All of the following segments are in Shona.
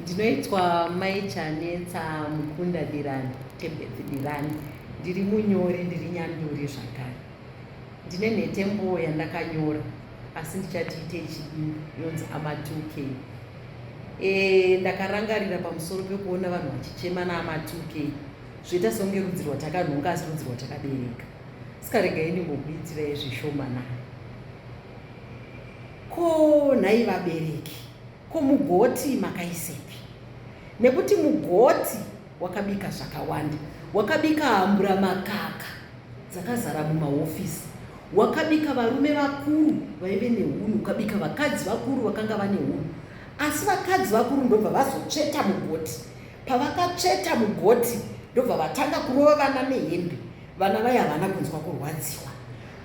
Ndinoitwa Mai Chanetsa Mukunda Dirani, Tebeth Dirani. Ndiri munyori, ndiri nyanduri zvakare. Ndine nhetembo yandakanyora asi ndichati itei chidimbu inonzi Ama 2K. E, ndakarangarira pamusoro pekuona vanhu vachichema naama 2K zvoita sekunge rudzi rwatakanhonga asi rudzi rwatakabereka. Saka regai ndimbokuitirai zvishomanana. Ko nhai vabereki, ko mugoti makaisepi? Nekuti mugoti wakabika zvakawanda. Wakabika hambura makaka dzakazara mumahofisi. Wakabika varume vakuru vaive nehunhu, ukabika vakadzi vakuru vakanga vane hunhu. Asi vakadzi vakuru ndobva vazotsveta mugoti. Pavakatsveta mugoti ndobva vatanga kurova vana nehembe. Vana vaya havana kunzwa kurwadziwa.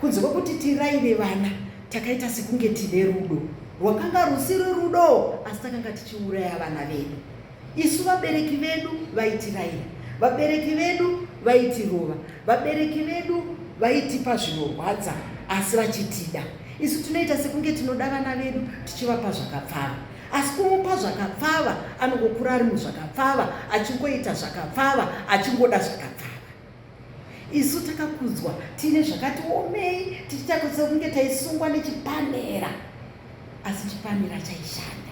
Kunze kwekuti tiraire vana, takaita sekunge tine rudo. Rwakanga rusiri rudo, asi takanga tichiuraya vana vedu. Isu vabereki vedu vaitiraira, vabereki vedu vaitirova, vabereki vedu vaitipa zvinorwadza, asi vachitida. Isu tinoita sekunge tinoda vana vedu tichivapa zvakapfava. Asi kumupa zvakapfava, anongokura ari muzvakapfava, achingoita zvakapfava, achingoda zvakapfava. Isu takakudzwa tiine zvakati omei, tichiita sekunge taisungwa nechipanera, asi chipanera chaishanda.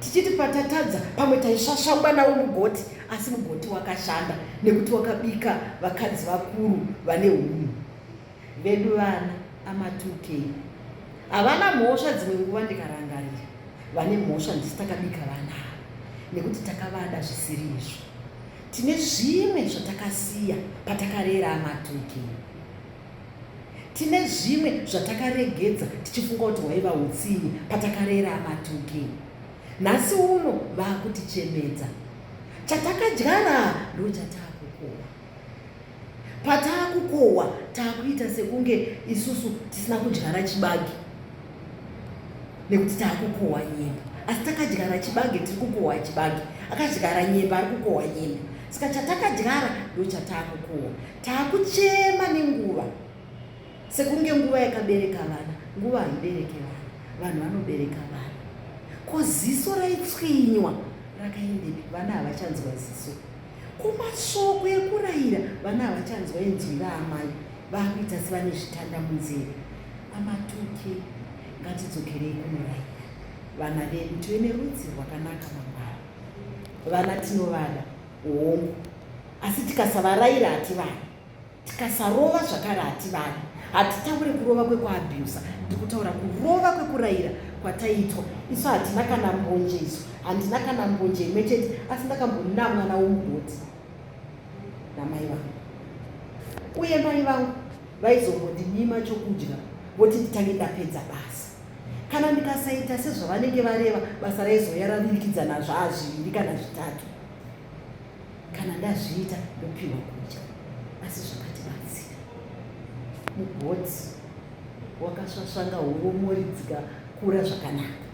Tichiti patatadza pamwe taisvasvangwa nawo mugoti, asi mugoti wakashanda nekuti wakabika vakadzi vakuru vane hunhu. Vedu vana ama2K havana mhosva, dzimwe nguva ndikarangarira vane mhosva ndisu takabika vana ava nekuti takavada zvisiri izvo. Tine zvimwe zvatakasiya patakarera ama2K. Tine zvimwe zvatakaregedza tichifunga kuti hwaiva utsinye patakarera ama2K. Nhasi uno vaakutichemedza. Chatakadyara ndochataakukohwa. Pataakukohwa taakuita sekunge isusu tisina kudyara chibage nekuti taakukohwa nyemba, asi takadyara chibage tiri kukohwa chibage, akadyara nyemba ari kukohwa nyemba. Saka chatakadyara ndochataakukohwa. Taakuchema nenguva sekunge nguva yakabereka vana. Nguva haibereke vana, vanhu vanobereka vana. Ko ziso raitswinywa rakaendepi? Vana havachanzwa ziso. Ko mashoko ekurayira vana havachanzwa inzwi raamai, vakuita sevane zvitanda munzeve. Amatuke, ngatidzokerei kunorayira vana vedu tive nerudzi rwakanaka mangwana. Vana tinovada, hongu, asi tikasavarayira hativadi. Tikasarova zvakare hativadi. Hatitaure kurova kwekuabusa, ndiri kutaura kurova kwekurayira kwataiitwa. Isu hatina kana mbonje isu, handina kana mbonje imwe chete, asi ndakambonamwa nawo mugoti namai vangu. Uye mai vangu vaizombondinyima chokudya voti nditange ndapedza basa. Kana ndikasaita sezvavanenge vareva, basa raizouya ravirikidzana zvaazviviri kana zvitatu. Kana ndazviita ndopiwa kudya, asi zvakatibatsira. Mugoti wakasvasvanga huromori dzikakura zvakanaka.